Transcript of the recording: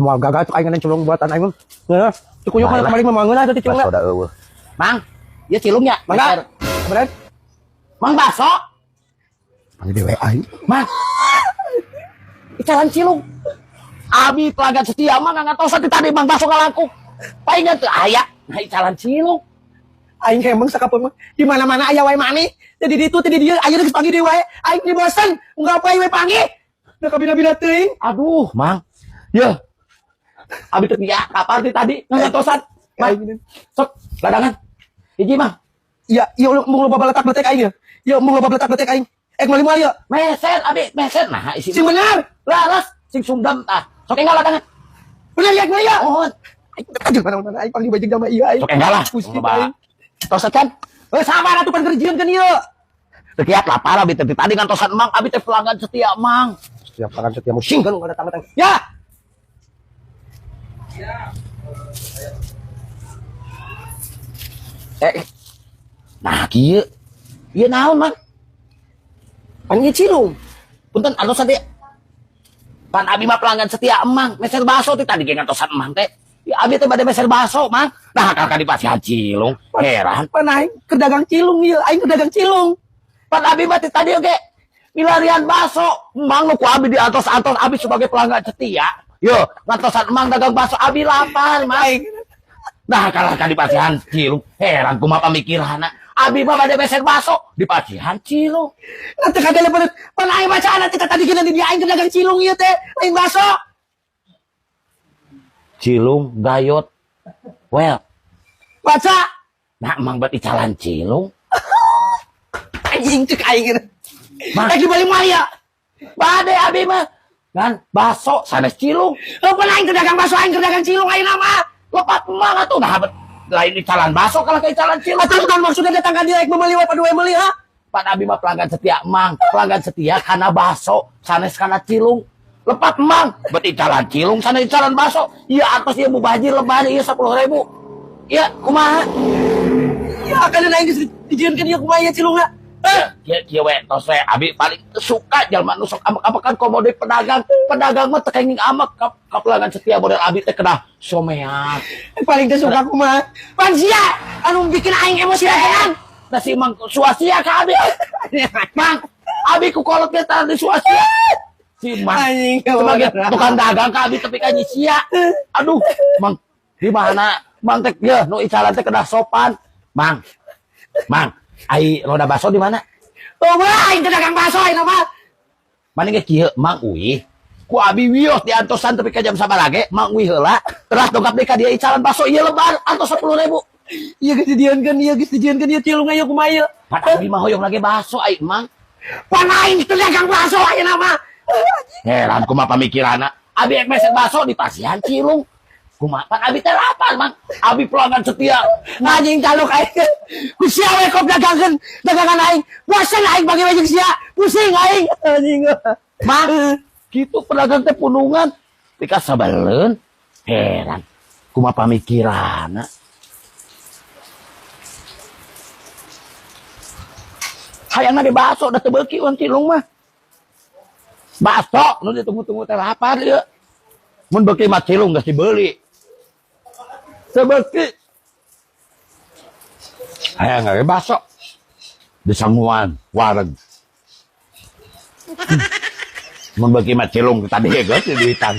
Moal gagal tuh aing cilung buatan aing mah. Ngeunah. Cikuyuk mah kemarin mah ngeunah teh cilungna. Baso da eueuh. Mang, ieu cilung nya. Mangga. Bener. Mang baso. Panggil dewe aing. Mang. Icalan cilung. Abi pelanggan setia mang ngatosan ti tadi Mang baso ngalangkung. Paingan teu aya. Nah icalan cilung. Aing hemeng sakapeung mah. Di mana-mana aya wae maneh. Teh di ditu teh di dieu aya geus panggil deui wae. Aing di bosen. Unggal poe we panggil. Da kabina-bina teuing. Aduh, Mang. Yeuh. Abi teu ya kapan ti tadi ngatosan. Mang, sok ladangan. Hiji, Mang. Iya, iya mung loba beletak-beletek aing ya. Iya mung loba beletak-beletek aing. Meuli moal ieu. Meser abi, meser nah isi. Sing bener. Laras sing sumdam tah. Sok enggal ladangan. Bener ya, meuli ya. Mohon. Aing teh mana-mana aing panggil bajing jama ieu aing. Sok enggal lah. Pusing Loba. aing. Tosan kan? Eh sabar atuh pan kerjieun kan ieu. Teu kiat lapar abi teh tadi ngantosan Mang, abi teh pelanggan setia Mang. Setiap pelanggan setia musing kan enggak datang-datang. Ya. Nah kieu. Ieu naon, Mang? Pan ieu cilung. Punten antosan teh. Pan abi mah pelanggan setia Emang, meser baso teh tadi ge ngantosan Emang teh. Ya abi teh bade meser baso, Mang. Nah kakak dipasihan cilung, heran. Pan aing keur dagang cilung ieu, aing keur dagang cilung. Pan abi mah teh tadi oge milarian baso. Emang nu ku abi diantos-antos abi sebagai pelanggan setia. Yo, ngantosan Emang dagang baso abi lapar, Mang. Nah, kalah ka dipasihan cilung, heran kumaha pamikiranna. Abi mah bade meser baso dipasihan cilung. Nanti kagak lebar. Pan aing bacaan nanti tadi gini di aing keur dagang cilung ieu teh, lain baso. Cilung gayot. Well, baca. Nah, emang berarti calon cilung. Anjing cek aing. Mang. Lagi balik maya. Bade abi mah. Kan baso sanes cilung. Oh, pan aing keur dagang baso, aing keur dagang cilung aing nama. Lepat emang atuh nah lain di calon baso kalau kayak calon cilung. Atuh kan maksudnya datang ka dieu rek meuli wae padua meuli ha. Pan abi mah pelanggan setia emang, pelanggan setia karena baso sanes karena cilung. Lepat emang, berarti calon cilung sanes calon baso. Iya atas ieu mubazir lebar ieu 10.000. Iya kumaha? Iya kan aing geus dijieunkeun ieu kumaha ieu cilungna. Kieu kieu we tos we abi paling suka jalma nu sok amek-amekan komo deui pedagang. Pedagang mah teu kenging amek ka pelanggan setia model abi teh kedah someak. Paling teu suka kumaha? Pan sia anu bikin aing emosi dagangan. Da si Mang suasia ka abi. Mang, abi ku kolot ge tah di suasia. Si Mang anjing sebagai tukang dagang ka abi tepi ka nyisia. Aduh, Mang, di mana Mang teh yeuh nu icalan teh kedah sopan. Mang. Mang, ai roda baso di mana? Oh, mah aing teh dagang baso aing mah. Mane ge kieu Mang uih. Ku abi wios diantosan tepi ka jam sabaraha ge, Mang uih heula. Teras dongkap deui ka dieu icalan baso ieu lebar antos 10.000. Ieu geus dijieunkeun, ieu geus dijieunkeun ieu cilung ieu kumaha ieu? Pan abi mah hoyong lagi baso aing Mang. Pan aing teh dagang baso aing mah. Heran kumaha pamikiranna. Abi ek meser baso di pasihan cilung. Kumaha pan abi teh lapar Mang. Abi pelanggan setia. Anjing taluk aing. Ku sia we kok dagangkeun dagangan aing. Bosen aing bagi we jeung sia. Pusing aing anjing. Mang, kitu pedagang teh punungan. Pika sabaleun. Heran. Kumaha pamikiranna. Hayangna di baso da teu beuki urang cilung mah. Baso nu ditunggu-tunggu teh lapar ieu. Mun beuki mah cilung geus dibeli. Teu beuki. Hayang ge baso. Disanguan wareg. Mun beuki mah cilung tadi geus diduitan.